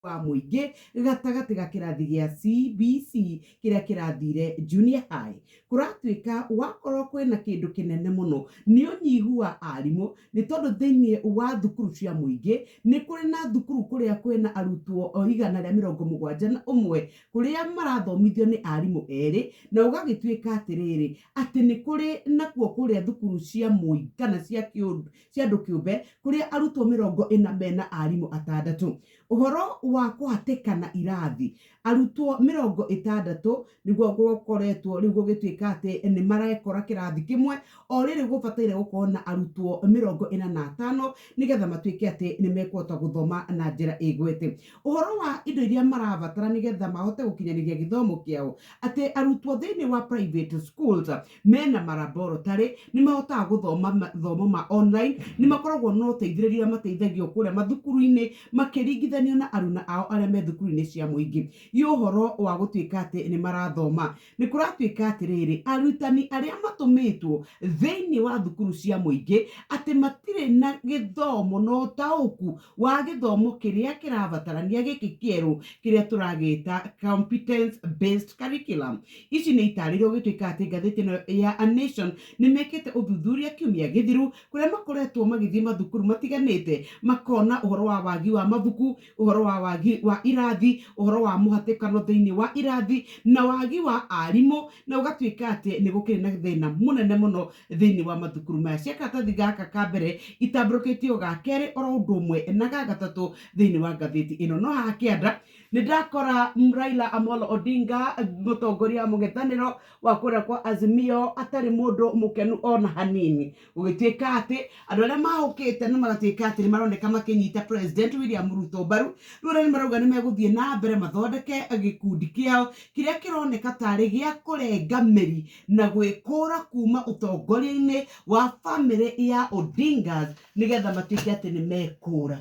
Wa mũingĩ gatagatĩ ga kĩrathi gĩa CBC kĩrĩa kĩrathire junior high. Kũratuĩka wakorwo kwĩna kĩndũ kĩnene mũno nĩ ũnyihu wa arimũ, nĩ tondũ thĩinĩ wa thukuru cia mũingĩ nĩ kũrĩ na thukuru kũrĩa kwĩna arutwo 171 kũrĩa marathomithio nĩ arimũ erĩ, na ũgagĩtuĩka atĩrĩrĩ atĩ nĩ kũrĩ nakuo kũrĩa thukuru cia mũingĩ kana cia cia andũ kĩũmbe kũrĩa arutwo 40 mena arimũ atandatũ. Ũhoro wa kũhatĩkana irathi, arutwo 60 nĩguo gũkoretwo rĩu gũgĩtuĩka atĩ nĩ marekora kĩrathi kĩmwe, o rĩrĩ gũbataire gũkorwo na arutwo 45 nĩgetha matuĩke atĩ nĩ mekũhota gũthoma na njĩra ĩgwete. Ũhoro wa indo iria marabatara nĩgetha mahote gũkinyanĩria gĩthomo kĩao, atĩ arutwo thĩinĩ wa private schools mena maraboratory, nĩ mahotaga gũthoma mathomo ma online, nĩ makoragwo na ũteithĩrĩria ũrĩa mateithagio kũrĩa mathukuru-inĩ makĩringithanio na aruna ao arĩa me thukuru-inĩ cia mũingĩ. Ĩ ũhoro wa gũtuĩka atĩ nĩ marathoma? Nĩ kũratuĩka atĩrĩrĩ, arutani arĩa matũmĩtwo thĩinĩ wa thukuru cia mũingĩ atĩ matirĩ na gĩthomo na ũtaũku wa gĩthomo kĩrĩa kĩrabatarania gĩkĩ kĩerũ kĩrĩa tũragĩta competence based curriculum. Ici nĩ itarĩrio gũgĩtuĩka atĩ ngathĩti ĩno ya A Nation nĩ mekĩte ũthuthuria kiumia gĩthiru kũrĩa makoretwo magĩthiĩ mathukuru matiganĩte makona ũhoro wa wagi wa mabuku, ũhoro wa wagi wa irathi, ũhoro wa mũhatĩkano thĩinĩ wa irathi na wagi wa arimũ, na gũgatuĩka atĩ nĩ gũkĩrĩ na thĩna mũnene mũno thĩinĩ wa mathukuru maya. Cia karatathi gaka ka mbere itambũrũkĩtio ga kerĩ oro ũndũ ũmwe na ga gatatũ thĩinĩ wa ngathĩti ĩno. No haha kĩanda Nĩ ndakora Raila Amolo Odinga, mũtongoria wa mũng'ethanĩro wa kũrĩa kwa Azimio, atarĩ mũndũ mũkenu ona hanini. Gũgĩtuĩka atĩ andũ arĩa mahũkĩte na magatuĩka atĩ nĩ maroneka makĩnyita President William Ruto mbaru, rĩu arĩa nĩ marauga nĩ megũthiĩ na mbere mathondeke gĩkundi kĩao kĩrĩa kĩroneka tarĩ gĩa kũrenga mĩri na gwĩkũra kuma ũtongoria-inĩ wa bamĩrĩ ya Odingas nĩgetha matuĩke atĩ nĩ mekũra.